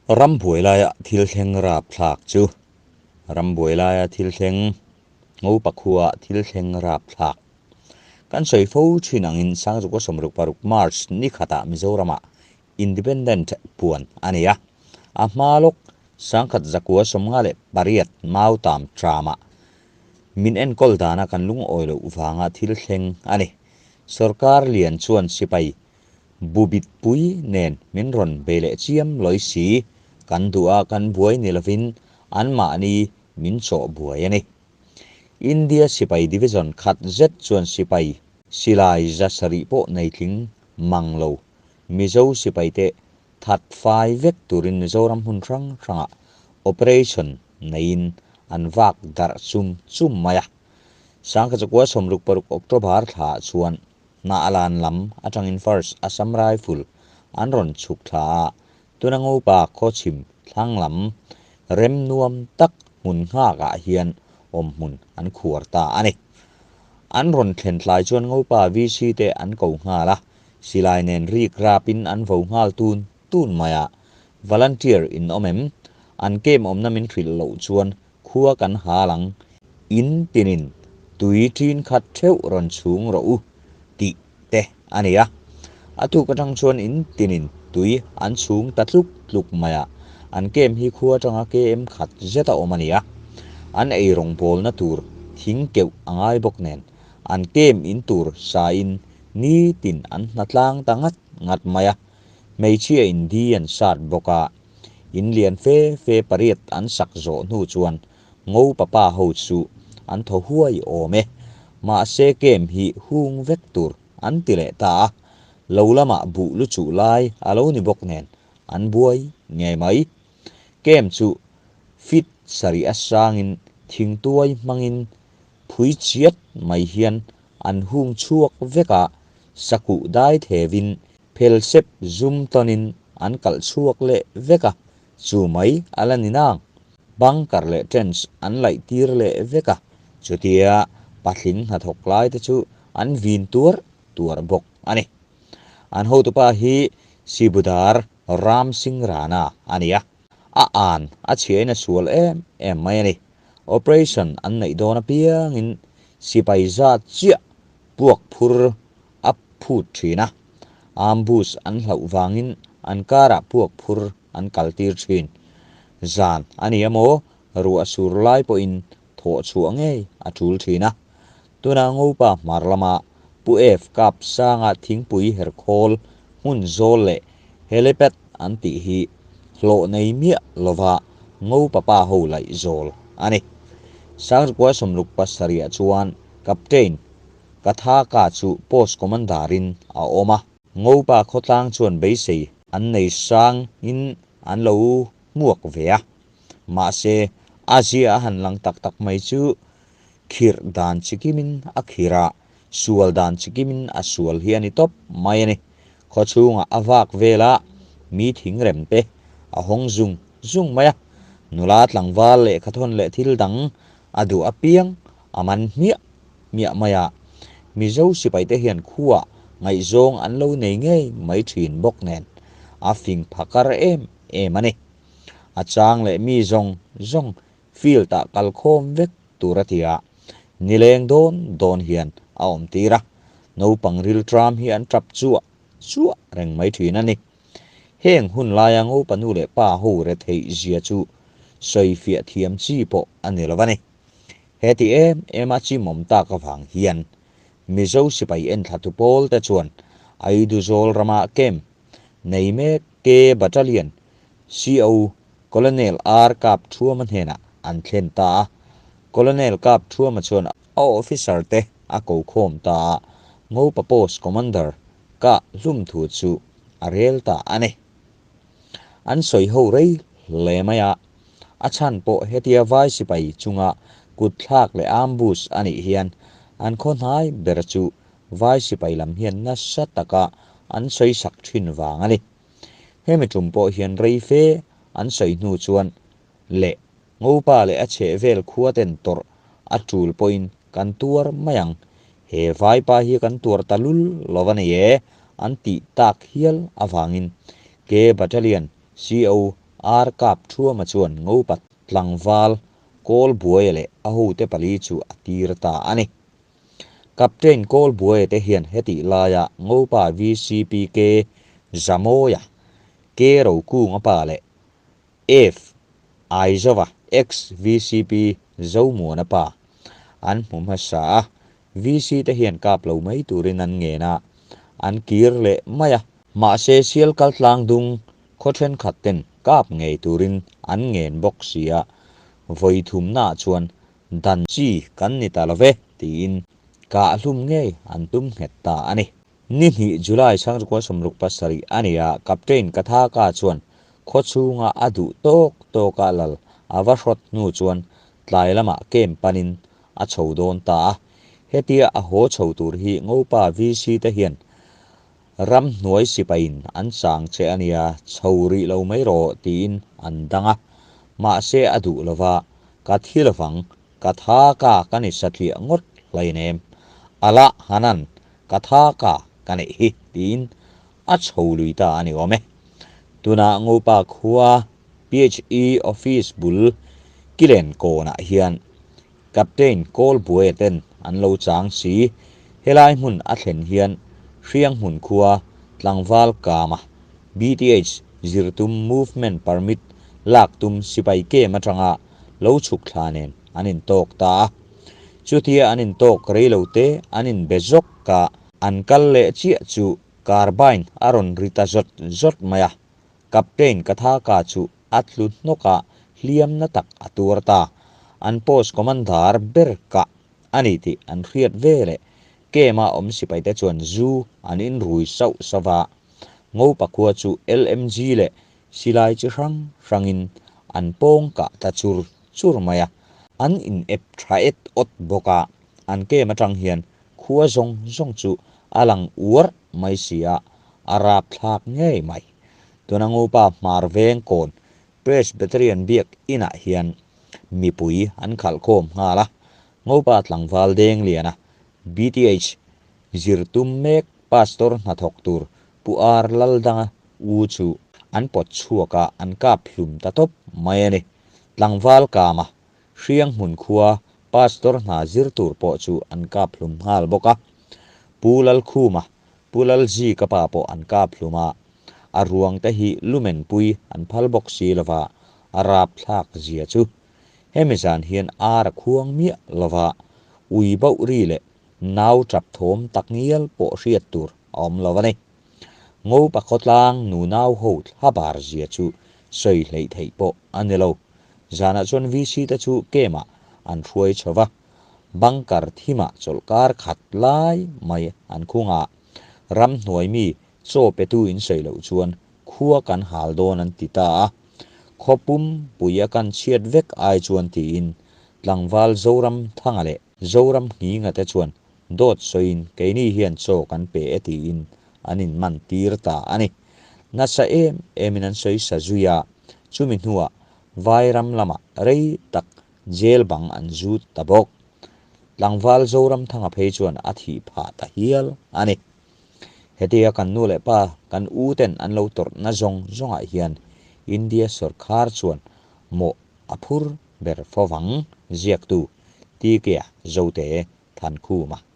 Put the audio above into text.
Ram buai laia thil thleng rapthlak chu Ram buai laia thil thleng Ngopa khua thil thleng rapthlak Kan sawi fo thin angin Sangzukua 66 March ni khatah Mizoramah Independent puan a nei a. A hma lawk 1958 Mautam tramah min enkawl dana kan lungawi loh vanga thil thleng a ni. Sorkar lian chuan sipai bubit pui nen min rawn bei leh chiam lawi si, kan duh a kan buai ni lovin anmahni min chawh buai a ni. India sipai division khat zet chuan sipai silai 700 pawh nei tling mang lo Mizo sipaite that fai vek turin Mizoram hmun hrang hrangah operation neiin an vak darh chum chum mai a. 1966 October thlaah chuan Hnahlan lam atangin First Assam Rifle an rawn chhuk thla a, tuna Ngopa khawchhim thlang lam rem nuam tak hmun nghakah hian awmhmun an khuar ta a ni. An rawn thlen tlai chuan Ngopa VC te an ko nghal a, Silai nen rik rapin an vo nghal tun tun mai a, Volunteer in awm em? An kem awmna min hrilh loh chuan khua kan hal ang, in tinin tui ṭin khat ṭheuh rawn chhung rawh u tih te a ni a. A tuk aṭang chuan in tinin tui an chhung ta tluk tluk mai a, an kem hi khua aṭanga KM khat zet a awm a ni a. An ei rawngbawlna tur thing keuh a ngai bawk nen an kem in tur sain Nitin an hna tlang ta ngat ngat mai a, hmeichhia in di an sat bawk a, in lian fe fe pariat an sak zawh hnu chuan ngo papa ho chu an thaw huai awm e. Mahse kem hi hung vek tur an ti leh ta a, lo lamah buh lu chuh lai a lo ni bawk nen an buai ngei mai. Kem chu fit sarih a sangin thingtuai hmangin phui chiat mai hian an hung chhuak vek a, sakuh dai thevin phelsep zum tawnin an kalh chhuak leh vek a, chu mai a la ni nang. Bunker leh trench an laih tir leh vek a, chutia patling hnathawk lai te chu an vin tuar tuar bawk a ni. An hotupa hi Sibudar Ram Singh Rana a ni a, a an a chhiain a sual em em mai a ni. Operation an neih dawn apiangin sipai zat chiah puak phur a phut thin a, ambush an hlauh vangin an karah puak phur an kal tir thin. Zan a ni emaw ruah sur lai pawhin thawh chhuah ngei a tul thin a. Tuna Ngopa hmar lama Pu F Kap sanga thingpui herkhawl hmun zawl leh helipad an tih hi hlawh nei miah lova Ngopa pa ho laih zawl a ni. Sangzukua 67 ah chuan Captain Kathaka chu Post Commander in a awm a. Ngopa khawtlang chuan beisei an nei sang in an lo hmuak ve a. Mahse, a zia a han lang tak tak mai chu khirh dan chikimin a khirh a, sual dan chikimin a sual hi a ni tawp mai a ni. Khawchhungah a vak vel a, mi thingrem te a hawng zung zung mai a, nula tlangval lehkhathawn leh thil dang a duh apiang a man hmiah hmiah mai a. Mizo sipaite hian khuah ngaihzawng an lo nei ngei mai thin bawk nen a fing phakar em em a ni. A chang leh mi zawng zawng field ah kal khawm vek tur a ti a, nileng dawn dawn hian a awm tir a, naupang rilṭam hi an ṭap chuah chuah reng mai ṭhin a ni. Heng hun laia ngopa nu leh pa ho retheih zia chu sawifiah thiam chi pawh a ni lo a ni. Heti em em a chimawm tak avang hian Mizo sipai enthlatu pawl te chuan Aiduzawl rama camp nei mek K Battalion CO Colonel R Kap Thuama hnenah an thlen ta a. Colonel Kap Thuama chuan a officer te a ko khawm ta a, Ngopa Post Commander kah hlum thu chu a rel ta a ni. An sawi ho rei hle mai a, a chhan pawh hetia vai sipai chunga kut thlak leh ambush a nih hian an khaw hnai ber chu vai sipai lam hian nasa taka an sawi sak thin vang a ni. Hemi tum pawh hian rei fe an sawi hnu chuan leh Ngopa leh a chheh vel khua ten tawrh a tul pawhin kan tuar mai ang, he vaipa hi kan tuar ta lul lo a ni e an tih tak hial avangin K Battalion CO Ar Kapṭhuama chuan Ngopa tlangval Kawlbuaia leh a hote pali chu a tir ta a ni. Captain Kawlbuaia te hian hetih laia Ngopa VCPK Zamawia, K Rokunga pa leh F Aizova, ex-VCP Zomuana pa, an hmu hmasa a, VC te hian kap lo mai turin an ngen a, an kir leh mai a. Mahse Sialkal tlangdung khaw thenkhat ten kap ngei turin an ngen bawk si a, vawi thumnaah chuan dan chi kan ni ta lo ve tiin kahhlum ngei an tum nghet ta a ni. Ni hnih July chhangchukua 67 a ni a, Captain Kathaka chuan khaw chhunga a duh tawk tawka lal a va hrawt hnu chuan tlai lamah camp panin a chho dawn ta a. Hetia a haw chho tur hi Ngopa VC te hian ramhnuai sipaiin an chang che a nia, chho rih lo mai rawh tiin an dang a. Mahse a duh lova, ka thi lovang, ka tha ka ka ni satliah ngawt hlainem, Alah Hanan ka tha ka ka neih hi tiin a chho lui ta a ni awm e. Tunah Ngopa khua PHE office bul Kilen kawnah hian Captain Kawlbuaia ten an lo chang si. Helai hmun a thlen hian Hrianghmun khua tlangval kama BTH zirtum movement permit lak tum sipai kem atanga lo chhuk thla nen an intawk ta a. Chutia an intawk rei lo te an inbe zawk a, an kal leh chiah chu carbine a rawn ri ta zawt zawt mai a. Captain Kathaka chu a tlu hnawk a, hliamna tak a tuar ta. An post commander ber kah a ni tih an hriat ve leh Camp-a awm sipaite chuan zu an inrui sauh sauh a. Ngopa khua chu LMG leh silai chi hrang hrangin an pawng kah ta chur chur mai a. An in ep tha et awt bawk a, an camp atang hian khua zawng zawng chu a lang uar mai si a, a rapthlak ngei mai. Tuna Ngopa hmar veng kawn Presbyterian biak inah hian mipui an khalh khawm nghal a, Ngopa tlangval deng liana BTH zir tum mek Pastor hnathawk tur Pu Ar Laldanga u chu an pawt chhuak a, an kap hlum ta tawp mai a ni. Tlangval kama Hrianghmun khua Pastor hna zir tur pawh chu an kap hlum nghal bawk a. Pu Lalkhuma, Pu Lalzika pa pawh an kap hlum a, a ruang te hi lumenpui an phal bawk si lova, a rapthlak zia chu. Hemi zan hian ar a khuang miah lova, ui bauh ri leh nau tap thawm tak ngial pawh hriat tur a awm lo a ni. Ngopa khawtlang nu nau ho thla bar zia chu sawi hleih theih pawh a ni lo. Zanah chuan VC te chu camp ah an hruai chho va, bunker thimah chawlhkar khat lai mai an khung a, ramhnuai mi chaw petu in sawi loh chuan khua kan hal dawn an ti ta a, khaw pum pui a kan chhiat vek ai chuan tiin tlangval Zoram Thanga leh Zoram Nghinga te chuan dawt sawiin keini hian chaw kan pe e tiin an in man tir ta a ni. Nasa em emin an sawi sa zui a, chumi hnuah Vairam lamah rei tak jail bang an zut ta bawk. Tlangval Zoram Thanga phei chuan a thih phah ta hial a ni. Hetia kan nu leh pa, kan u ten an lo tawrhna zawng zawngah hian India sawrkhar chuan mawh a phur ber fo vang, ziaktu TK-a Zote Thankhuma.